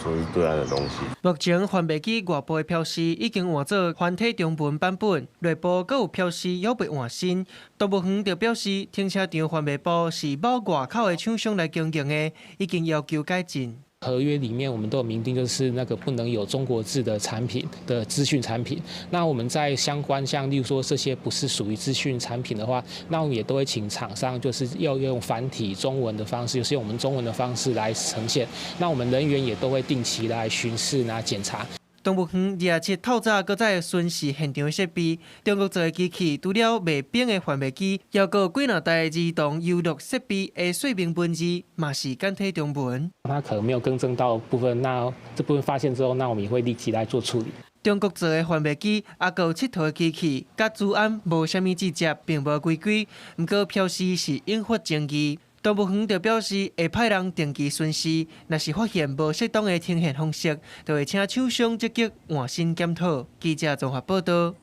說是對岸的東西。目前販賣機外部的標示已經換做繁體中文版本，內部閣有標示猶未換新。動物園就表示，停車場販賣部是某外口的廠商來經營的，已經要求改進。合約裡面我們都有明定，就是那個不能有中國製的產品的資訊產品。那我們在相關像例如說這些不是屬於資訊產品的話，那我們也都會請廠商就是要用繁體中文的方式，就是用我們中文的方式來呈現。那我們人員也都會定期來巡視、來檢查。動物園27透早閣再巡視現場設備，中國製的機器除了賣冰的販賣機，猶閣有幾若台兒童遊樂設備的說明文字嘛是簡體中文。它可能沒有更正到部分，那這部分發現之後，那我們也會立即來做處理。中國製的販賣機，抑閣有𨑨迌的機器，佮資安無啥物直接，並無違規，毋過標示是引發爭議。動物園就表示會派人定期巡視，若是發現無適當的呈現方式，就會請廠商積極換新檢討。記者綜合報導。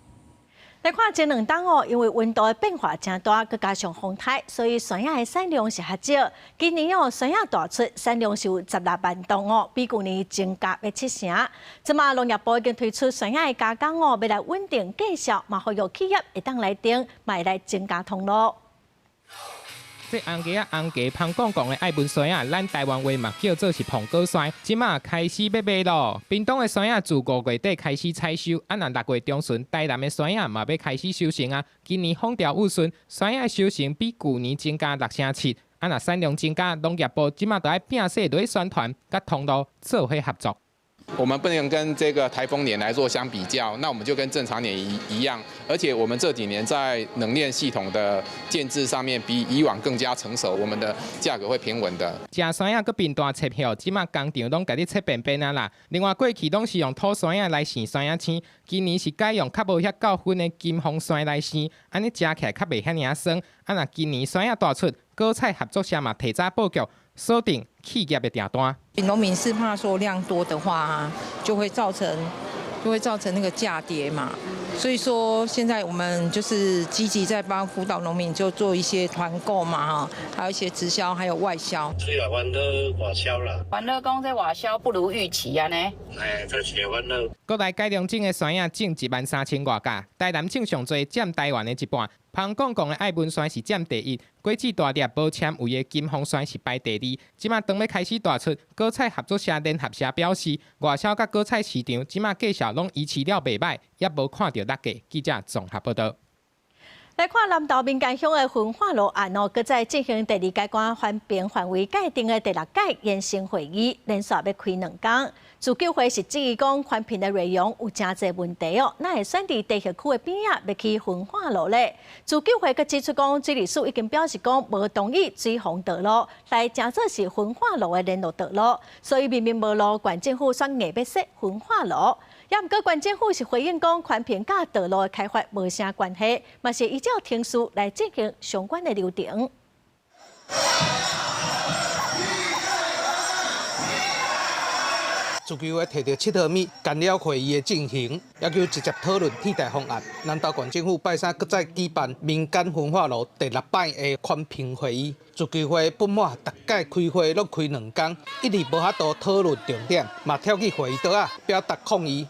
來看這兩冬哦，因為溫度的變化誠大，閣加上風颱，所以山仔的產量是較少。今年哦，山仔大出產量是有16萬噸哦，比舊年增加欲7成。這馬農業部已經推出山仔的加工哦，欲來穩定價數，嘛呼籲企業會當來訂，嘛會來增加通路。這紅雞仔紅雞芳公公的愛文山仔，咱台灣話嘛叫做是蘋果山，這馬開始欲賣囉。屏東的山仔自5月底開始採收，啊若6月中旬，台南的山仔嘛欲開始收成啊。今年風調雨順，山仔收成比舊年增加6成7。啊若產量增加，農業部這馬就愛摒細落去宣傳，佮通路做伙合作。我們不能跟這個颱風年來做相比較，那我們就跟正常年一樣，而且我們這幾年在冷鏈系統的建置上面比以往更加成熟，我們的價格會平穩的。食山仔閣貧大切葉，這馬工廠攏共你切扁扁仔啦。另外過去攏是用土山仔來生山仔青，今年是改用較無遐夠薰的金鳳山來生，按呢食起來較袂遐爾仔酸。啊若今年山仔大出，果菜合作社嘛提早布局。鎖定企業的訂單。農民是怕說量多的話，就會造成那個價跌嘛。所以說現在我們就是積極在幫輔導農民，就做一些團購嘛，哈，還有一些直銷，還有外銷。雖然煩惱外銷啦，煩惱講這外銷不如預期啊呢。哎，這是煩惱。國內改良種的山仔種13000外架，台南種上濟，佔台灣的一半。芳公公的愛文山是佔第一，果子大粒無纖維的金鳳山是排第二。這馬當欲開始大出，果菜合作社聯合社表示，外銷佮果菜市場這馬價數攏維持了袂䆀，也無看著落價。記者綜合報導。來看南投民間鄉的焚化爐案哦，閣再進行第二階段環評範圍界定的第六屆研審會議，連續欲開兩工。自救會是質疑講環評的內容有誠濟問題哦，哪會選佇地核區的邊仔欲起焚化爐咧？自救會閣指出講，水利署已經表示講無同意水防道路來成做是焚化爐的聯絡道路，所以明明無路，縣政府煞硬欲設焚化爐。也毋過縣政府是回應講，環評佮道路的開發無啥關係，嘛是依照程序來進行相關的流程。自救會提著7號物干擾會議的進行，要求直接討論替代方案。南投縣政府拜三閣再舉辦民間焚化爐第6擺的環評會議。自救會不滿，逐屆開會攏開2工，一直無法度討論重點，嘛跳去會議桌仔表達抗議。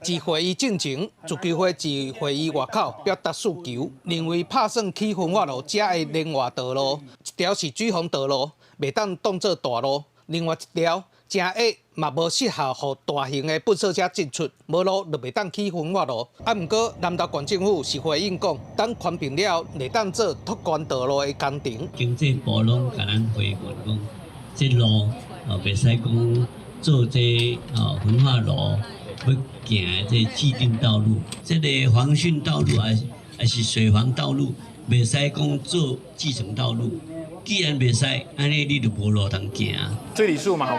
自會議進前，自救會自會議外口表達訴求，認為拍算起焚化爐遮的連外道路，一條是水防道路，袂當當做大路；另外一條誠狹，嘛無適合予大型的糞掃車進出，無路就袂當起焚化爐。啊，毋過南投縣政府是回應講，等環評了後，會當做拓寬道路的工程。經濟部攏共咱回復講，這路哦袂使講做這哦焚化爐。欲行的這既定道路，這个防汛道路還是水防道路，袂使講做繼承道路。既然袂使，按呢你就無路通行。水利署嘛，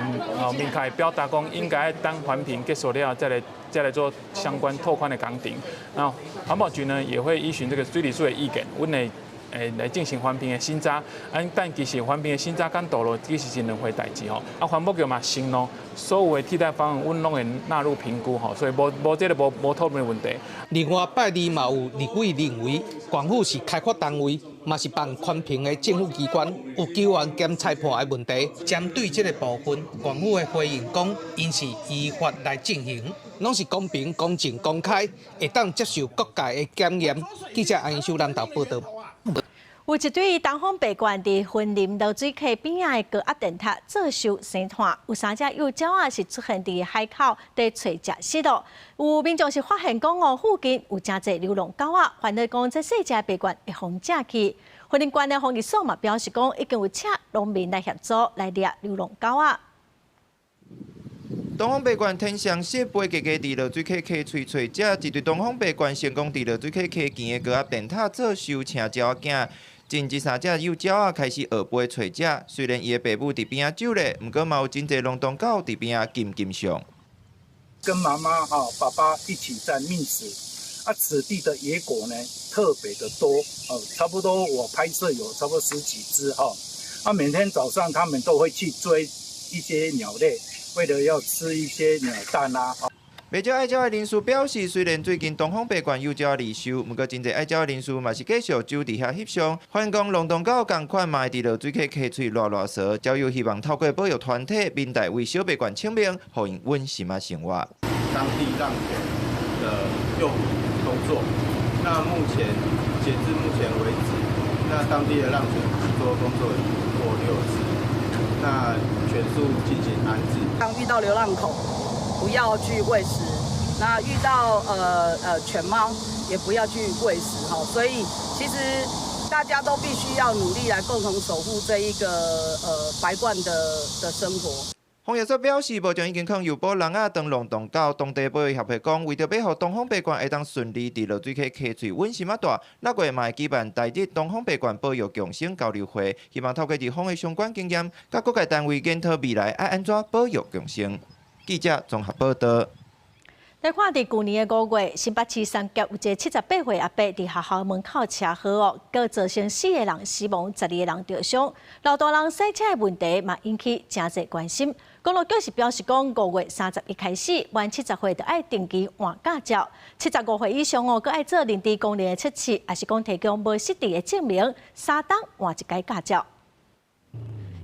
明確表達講，應該等環評結束了，再來做相關拓寬的工程。那環保局呢，也會依循這個水利署的意見，阮會來進行環評的審查。但其實環評的審查佮道路其實是兩回代誌吼。啊，環保局嘛承諾，所有的替代方案，阮攏會納入評估吼，所以無這个無討論的問題。另外，拜二嘛有立委認為，縣府是開發單位，嘛是辦環評的政府機關，有球員兼裁判的問題。針對這个部分，縣府的回應講，𪜶是依法來進行，攏是公平、公正、公開，會當接受各界的檢驗。記者安秀南投報導。有一對東方白鸛佇雲林濁水溪邊仔的高壓電塔做岫生炭，有3隻幼鳥仔是出現佇海口佇揣食食咯。有民眾是發現講哦，附近有誠濟流浪狗仔，煩惱講這細隻白鸛會予食去。雲林縣的防疫所嘛表示講，已經有請農民來協助來掠流浪狗仔。東方白鸛天上雪飛家家佇濁水溪溪喙揣食，一對東方白鸛成功佇濁水溪溪墘的高壓電塔做岫，請鳥仔囝。近這3隻幼鳥仔開始學飛揣食，雖然伊的爸母佇邊仔走咧，毋過嘛有真濟浪蕩狗佇邊仔緊緊上。跟媽媽、爸爸一起在覓食，啊，此地的野果呢特別的多，哦，差不多我拍攝有差不多10幾隻，哈，啊，每天早上他們都會去追一些鳥類，為了要吃一些鳥蛋啊。袂少愛鳥的人士表示，雖然最近東方白鸛幼鳥離岫，毋過真濟愛鳥的人士嘛是繼續守佇遐翕相。反講浪蕩狗仝款嘛會佇濁水溪溪喙賴賴趖，才有希望透過保育團體民代為小白鸛請命，予𪜶穩心仔生活。當地讓田的誘捕工作，那目前截至目前為止，那當地的浪犬捕捉工作已過6次，那全數進行安置。當遇到流浪狗，不要去餵食；那遇到犬貓，也不要去餵食。哈，所以其實大家都必須要努力來共同守護這一個白鸛的生活。防疫所表示，目前已經向誘捕籠仔長龍洞到當地保育協會講，為著欲予東方白鸛會當順利佇濁水溪溪喙穩心仔蹛，6月嘛會舉辦台日東方白鸛保育共生交流會，希望透過日方的相關經驗，佮各界單位研討未來愛按怎保育共生。記者綜合報導。來看，佇舊年的5月，新北市三峽有一个78歲阿伯佇學校門口車禍哦，閣造成4個人死亡，12個人著傷。老大人駛車的問題嘛引起誠濟關心。公路局是表示講，5月31開始，滿70歲就愛定期換駕照，75歲以上哦，閣愛做認知功能的測試，抑是講提供無失智的證明，3冬換一擺駕照。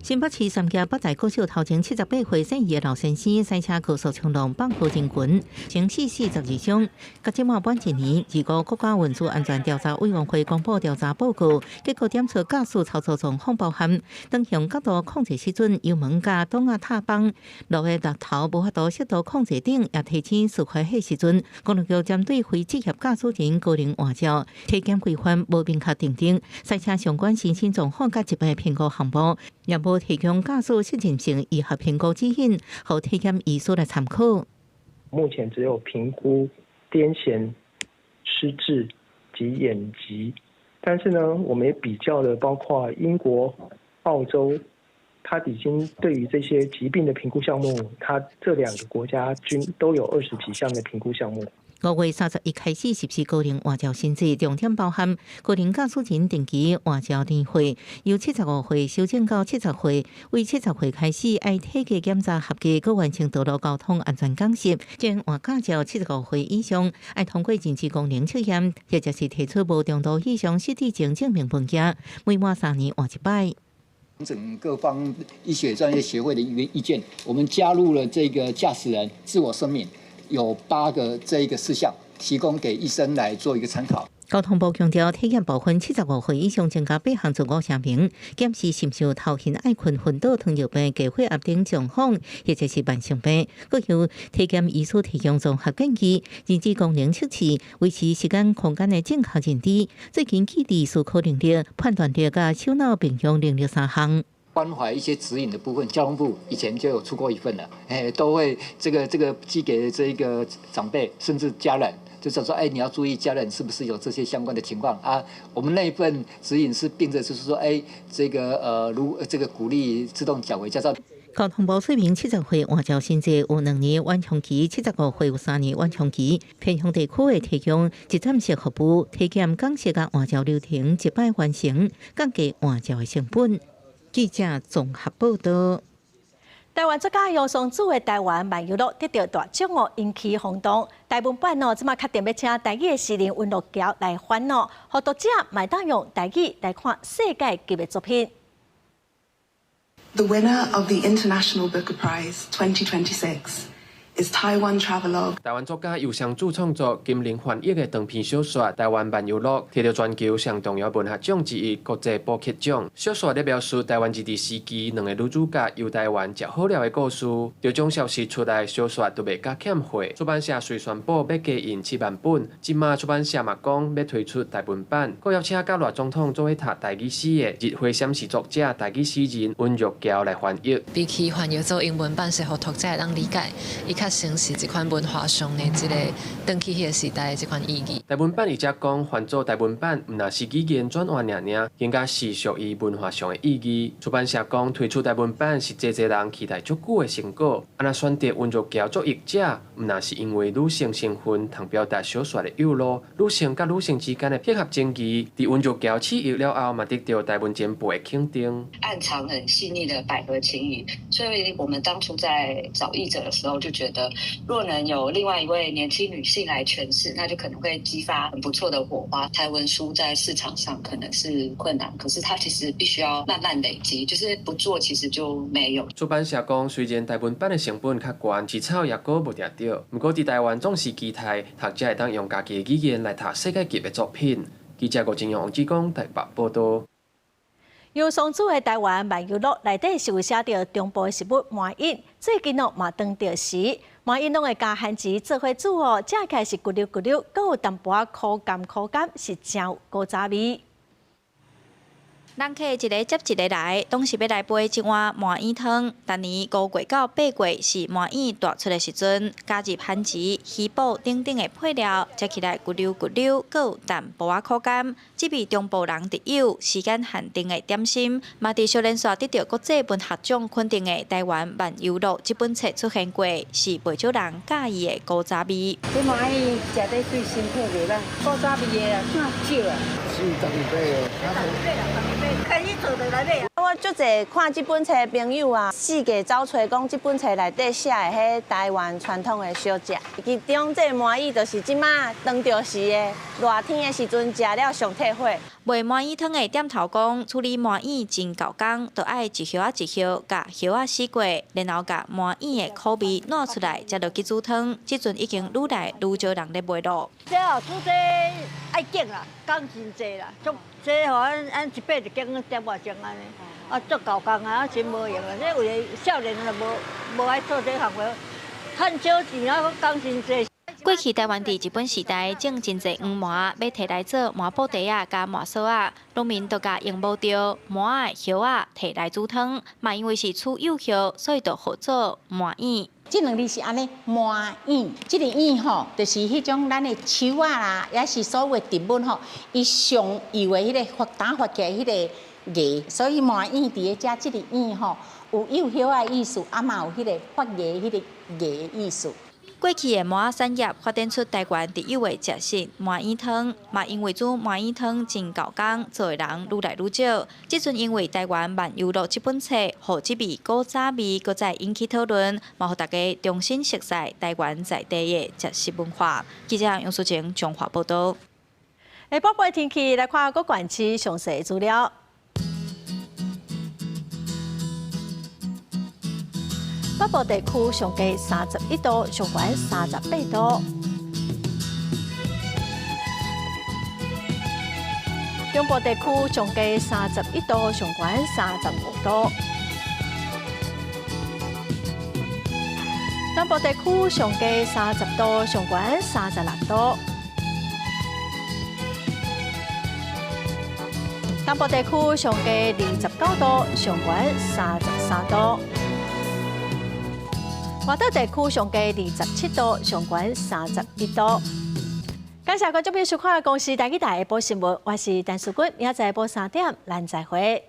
新北市三峽北在國小頭前78歲姓葉的老先生，駛車高速衝浪放火人群，前死42傷。佮這馬滿一年，二五國家運輸安全調查委員會公布調查報告，結果檢出駕駛操作狀況包含當向角度控制失準、油門佮擋仔踏板、路的石頭無法度適度控制等，也提醒事發彼時陣，公路局針對非職業駕駛人個人換照、體檢規範無明確訂定、駛車相關身心狀況佮疾病評估項目，也無提供駕駛適任性醫學評估指引，予體檢醫師來參考。目前只有評估癲癇、失智及眼疾，但是呢，我們也比較了，包括英國、澳洲，它已經對於這些疾病的評估項目，它這兩個國家均都有20幾項的評估項目。5月31開始實施高齡換照新制，重點包含高齡駕駛人定期換照年歲，由75歲修正到70歲，為70歲開始愛體格檢查合格，閣完成道路交通安全講習。將換駕照75歲以上愛通過認知功能測驗，或者是提出無中度以上失智症證明文件，每滿3年換一擺。整各方醫學專業協會的意見，我們加入了這個駕駛人自我聲明。有8個這一個事項提供給醫生來做一個參考。交通部強調，體檢部分75歲以上增加8項自我聲明，檢視是毋是有頭暈、愛睏、昏倒、糖尿病、高血壓等狀況，或者是慢性病，閣由體檢醫師提供綜合建議，認知功能測試，維持時間空間的正確認知，最近記憶思考能力、判斷力佮手腦並用能力三項。關懷一些指引的部分，交通部以前就有出過一份了，哎，都會這個寄給這個長輩，甚至家人，就是說，哎，你要注意家人是不是有這些相關的情況啊？我們那一份指引是並着就是說，哎，這個如這個鼓勵自動繳回駕照。交通部說明，70歲換照新制有2年緩衝期，75歲有3年緩衝期。偏鄉地區會提供一站式服務，體檢講習佮換照流程一擺完成，降低換照的成本。記者綜合報導。台灣作家楊雙子的《台灣漫遊錄》得著大獎哦，引起轟動。台文版哦，這馬確定欲請台語的詩人溫若橋來翻哦，予讀者嘛會當用台語來看世界級的作品。 The winner of the International Booker Prize 2026 is Taiwan Travelogue。台灣作家游雙子創作、金玲翻譯的長篇小說《台灣漫遊錄》，摕著全球上重要文學獎之一國際布克獎。小說咧描述台灣日治時期兩个女主角遊台灣食好料的故事。得獎消息出來，小說都賣甲欠貨。出版社遂宣布欲加印7萬本。這馬出版社嘛講欲推出台文版，閣邀請佮賴總統做伙讀台語詩的日花閃是作者台語詩人溫若橋來翻譯。比起翻譯做英文版，是予讀者會當理解，伊較像是這款文化上的這個轉去彼个時代的這款意義。台文版譯者講，翻做台文版，毋但是語言轉換爾爾，更加是屬於文化上的意義。出版社講，推出台文版是濟濟人期待足久的成果。啊，若選擇溫若橋做譯者，毋但是因為女性身份通表達小說的幼路，女性佮女性之間的配合情誼，佇溫若橋試譯了後，嘛得著台文前輩的肯定。暗藏很細膩的百合情誼，所以我們當初在找譯者的時候就覺得，若能有另外一位年輕女性來詮釋，那就可能會激發很不錯的火花。台文書在市場上可能是困難，可是它其實必須要慢慢累積，就是不做其實就沒有。出版社講，雖然台文版的成本較懸，市場也閣無定著，毋過佇台灣總是期待讀者會當用家己的語言來讀世界級的作品。記者郭正陽、王志剛台北報道。由上主的台灣萬油樂內底是有寫著中部的食物麻薏，最近哦嘛當著時，麻薏攏會佮番薯做伙煮哦，食起來是咕溜咕溜，閣有淡薄仔苦甘苦甘，是誠有古早味。人客一个接一个來，攏是欲來杯這碗麻薏湯。逐年5月到8月是麻薏大出的時陣，加入番薯、魚脯等等的配料，食起來咕溜咕溜，閣有淡薄仔苦甘。這味中部人特有時間限定的點心，嘛佇小連續得著國際文學獎肯定的台灣萬油樂這本冊出現過，是袂少人佮意的古早味。這麻薏食得對身體袂歹，古早味的啦，算少啊。是十二歲。開始做就來買。我足濟看這本冊的朋友啊，四界走揣講這本冊內底寫的彼台灣傳統的小食，其中這个麻薏就是這馬當著時的熱天的時陣食了上退火。賣麻薏湯的店頭講，處理麻薏真猴工，就愛一葉仔一葉共葉仔洗過，然後共麻薏的苦味搦出來，才落去煮湯。這陣已經愈來愈少人咧賣咯。這哦，煮這愛揀啦，工真濟啦，足這吼，按一擺就揀點外鐘按呢，啊，足猴工啊，真無閒啊。這有的少年就無愛做這項活，趁少錢啊，閣工真濟。過去台灣佇日本時代種真濟黃麻，欲提來做麻布袋仔佮麻索仔，農民就共用無著麻仔葉仔提來煮湯，嘛因為是取幼葉，所以就號做麻薏。這兩字是按呢，麻薏，這个薏吼，就是彼種咱的樹仔啦，抑是所有植物吼，伊上幼的彼个發芽發起來彼个芽，所以麻薏佇咧遮這个薏吼，有幼葉仔的意思，啊嘛有彼个發芽彼個芽的意思。過去的麻仔產業發展出台灣特有的食食麻薏湯，嘛因為煮麻薏湯真猴工，做的人愈來愈少。這陣因為台灣萬油樂這本冊，予這味古早味閣再引起討論，嘛予大家重新熟悉台灣在地的食食文化。記者楊淑晴彰化報導。下晡的天氣來看各縣市詳細資料。北部地區上低31度，上懸38度。中部地區上低31度，上懸35度。南部地區上低30度，上懸36度。東部地區上低29度，上懸33度。外島地區上低27度，上懸31度。感謝觀眾朋友收看《公視台語台》下晡新聞，我是陳淑君，明仔載下晡3點，咱再會。